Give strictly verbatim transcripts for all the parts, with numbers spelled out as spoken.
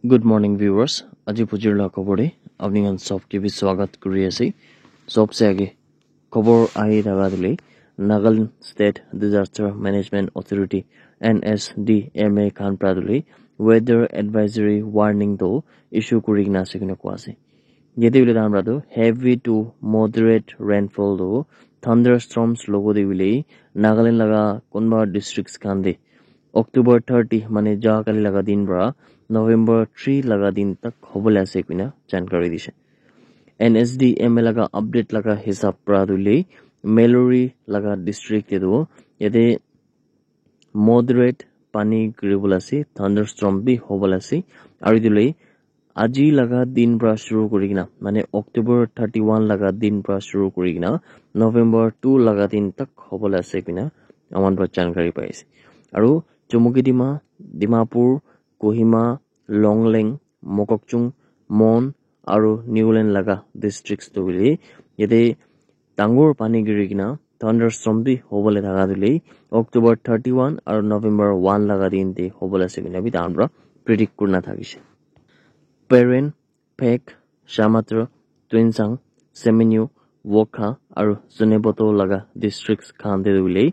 Good morning, viewers. Aji phujir la khobor de apni khan sob ke bi swagat kuri ase. Sobse age khobor ahi thaka tu le Nagaland State Disaster Management Authority, N S D M A, khan pra tu le weather advisory warning to issue kuri kena ase kena koa ase. Yate hoile tahan pra tu heavy to moderate rainfall to thunderstorms logo de hoile Nagaland laga konba districts khan de October thirty mane ja kali laga din pra November three laga din tak hobole ase koina jankari dishe. N S D M A laga update laga hisab pra tu le Mallory laga district te tu yate moderate pani giri bole ase, thunderstorm bi hobole ase. Aru etu le aji laga din pra shuru kuri kena mane October thirty one laga din pra shuru kuri kena November two laga din tak hobole ase koina aman pra jankari pai ase. Aru Chumukidima, Dimapur, Kohima, Longleng, Mokokchung, Mon aru Niuland laga districts tu hoile yate dangor pani giri kena thunderstorm bi hobole thaka tu le October thirty one aru November one laga din te hobole ase koina bi tahan pra predict kurina thakishe. Peren, Phek, Shamator, Tuensang, Semenyo, Wokha aru Zunheboto laga districts khan te tu hoile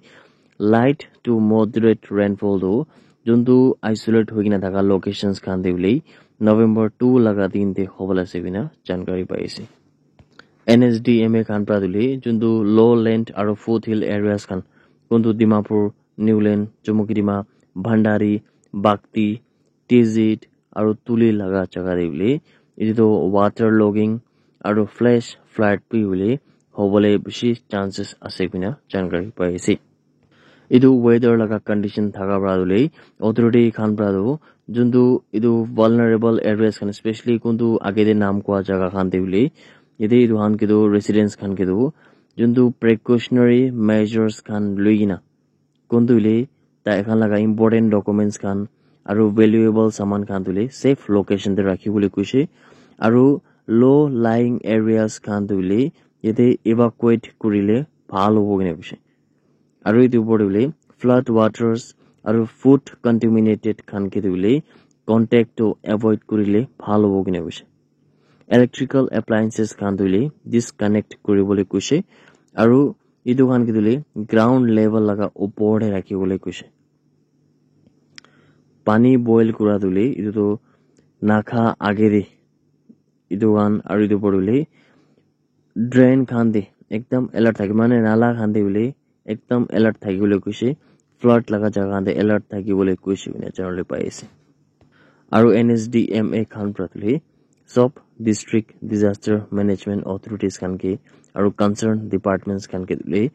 light to moderate rainfall tu juntu isolate hoi kena thaka locations khan te hoile November two laga din te hobole ase koina jankari pai ase. N S D M A khan pra tu le juntu lowland aru foothill areas khan kuntu Dimapur, Niuland, Chumukidima, Bhandari, Bakti, Tizit aru Tuli laga jaga te hoile etu tu water logging aru flash flood bi hoile hobole bishi chances ase koina jankari pai ase. Etu weather laga condition thaka pra tu le authority khan pra tu juntu etu vulnerable areas khan, especially kuntu age te naam koa jaga khan te hoile yate etu khan ke tu residents khan ke tu juntu precautionary measures khan lui kena kuntu hoile tai khan laga important documents khan aru valuable saman khan tu hoile safe location te rakhi bole koishe. Aru low lying areas khan tu hoile yate evacuate kurile bhal hobo koina koishe. Aru etu opor te hoile flood waters aru food contaminated khan ke tu hoile contact to avoid kurile bhal hobo koina koishe. Electrical appliances khan tu hoile disconnect kuri bole koishe. Aru etu khan ke tu hoile ground level laga opor te rakhi bole koishe. Pani boil kura tu hoile etu tu nakha age te etu khan aru etu opor te hoile drain khan te ekdam alert thaki mane nala khan te hoile ekdam alert thaki bole koishe. Flood laga jaga khan te alert thaki bole koishe koina janabole pai ase. Aru N S D M A khan pra tu hoile sob district disaster management authorities khan ke aru concerned departments khan ke tu hoile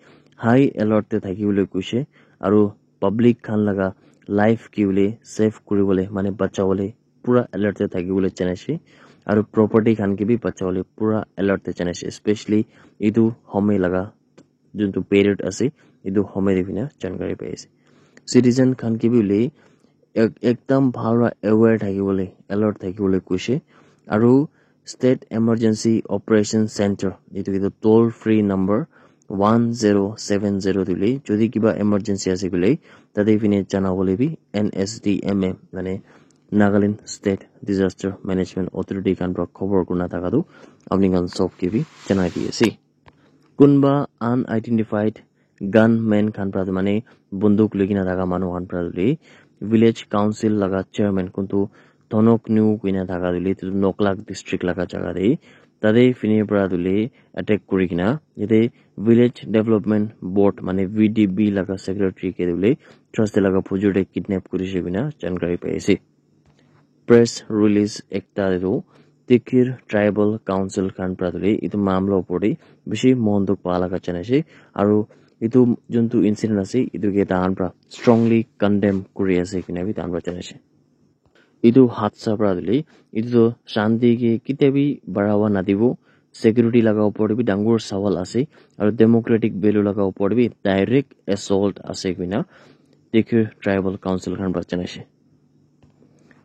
high alert te thaki bole koishe. Aru public khan laga life ke hoile save kuri bole mane bacha bole pura alert te thaki bole janai ase. Aru property khan ke bi bacha bole pura alert te janai ase, especially etu homoi laga juntu period ase, etu homoi te koina jankari pai ase. Citizen khan ke bi hoile ek- ekdam bhal para aware thaki bole, alert thaki bole koishe. Aru State Emergency Operation Center, etu etu toll free number one zero seven zero tu hoile jodi kiba emergency ase koile tate fine jana bole bi N S D M A mane Nagaland State Disaster Management Authority khan pra khobor kurina thaka tu apni khan sob ke bi janai di ase. Kunba unidentified gunmen khan pra tu mane bunduk loi kena thaka manu khan pra tu hoile village council laga chairman kuntu Thonok Niu koina thaka tu hoile etu Noklak district laga jaga te tate fine pra tu hoile attack kuri kena yate village development board mane V D B laga secretary ke tu hoile Thursday laga phujur te kidnap kurishe koina jankari pai ase. Press release ekta te tu Tikir Tribal Council khan pra tu hoile etu mamla opor te bishi mon dukh pa laga janai ase. Aru etu juntu incident ase etu ke tahan pra strongly condemn kuri ase koina bi tahan pra janai ase. Etu hadsa pra tu hoile etu tu shanti ke ketia bi barawa nadibo, security laga opor te bi dangor sawal ase aru democratic value laga opor te bi direct assault ase koina Tikir Tribal Council khan pra janai ase.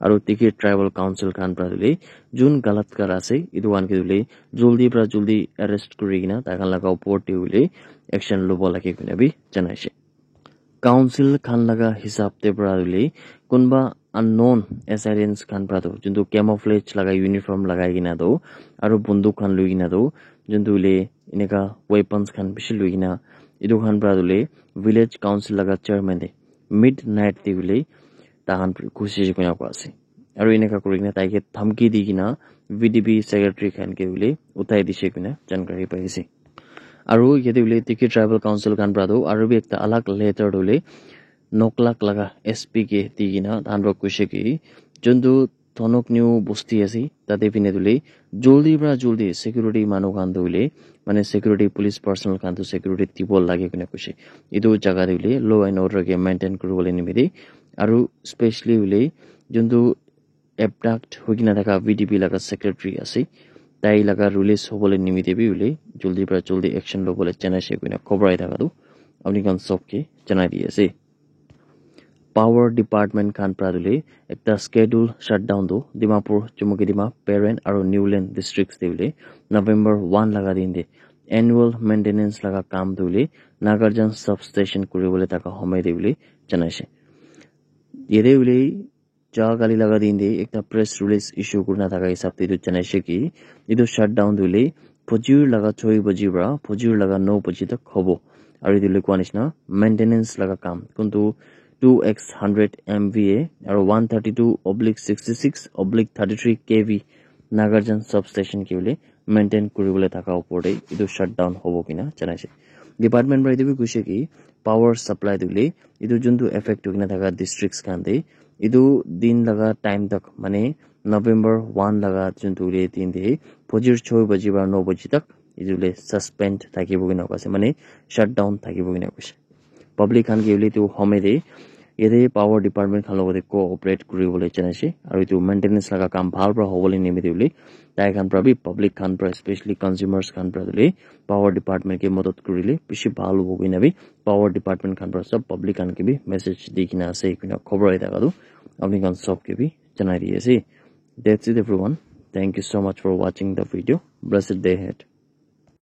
Aru Tikir Tribal Council khan pra tu hoile jun galat kara ase etu khan ke tu hoile joldi pra joldi arrest kuri kena tai khan laga opor te hoile action lobo lage koina bi janai ase. Council khan laga hisab te pra tu hoile kunba unknown assailants khan pra tu, juntu camouflage laga uniform lagai kena tu, aru bunduk khan lui kena tu, juntu hoile eneka weapons khan bishi lui kena, etu khan pra tu hoile village council laga chairman te midnight te hoile tahan khushi kena koi ase. Aru eneka kuri kena tai ke dhamki di kena V D P secretary khan ke hoile uthai dise kena jankari pai ase. Aru yate hoile Tiki Tribal Council khan pra tu aru bi ekta alag letter tu hoile Noklak laga S P ke di kena tahan pra kuishe ki juntu Thonoknyu bosti ase, tate phine tu hoile joldi pra joldi security manu khan tu hoile, mane security police personnel khan tu security dibo lage kena kuishe. Etu jaga te hoile law and order ke maintain kuribole nimite aru specially hoile juntu abduct hoi kena thaka V D P laga secretary ase, tai laga release hobole nimite bi hoile joldi pra joldi action lobole janaise koina khobor ahi thaka tu apni khan sob ke janai di ase. Power department khan pra tu hoile ekta schedule shutdown tu Dimapur, Chumukedima, Peren aru Niuland districts te hoile November one laga din te annual maintenance laga kam tu hoile Nagarjan substation kuribole thaka homoi te hoile janaise. Yate hoile ja kali laga din te ekta press release issue kurina thaka hisab te etu janaise ki etu shutdown tu hoile fajir laga choi baji pra fajir laga no baji tak hobo. Aru etu hoile koa nishina maintenance laga kam kuntu two X hundred M V A aru one thirty two oblique sixty six oblique thirty three K V Nagarjan substation ki hoile maintain kuribole thaka opor te etu shutdown hobo kena janaise. Department pra etu bi kuishe ki power supply tu hoile etu juntu affect hoi kena thaka districts khan te etu din laga time tak mane November one laga juntu hoile din te fajir choi baji pra no baji tak etu hoile suspend thakibo kena koise, mane shutdown thakibo kena koise. Public khan ke hoile etu homoi te yate power department khan logote cooperate kuribole janaise aru etu maintenance laga kam bhal pra hobole nimite hoile tai khan pra bi public khan pra specially consumers khan pra hoile power department ke madad kurile bishi bhal hobo koina bi power department khan pra sob public khan ke bi message di kena ase koina khobor ahi thaka tu apni khan sob ke bi janai di ase. That's it everyone. Thank you so much for watching the video. Blessed day ahead.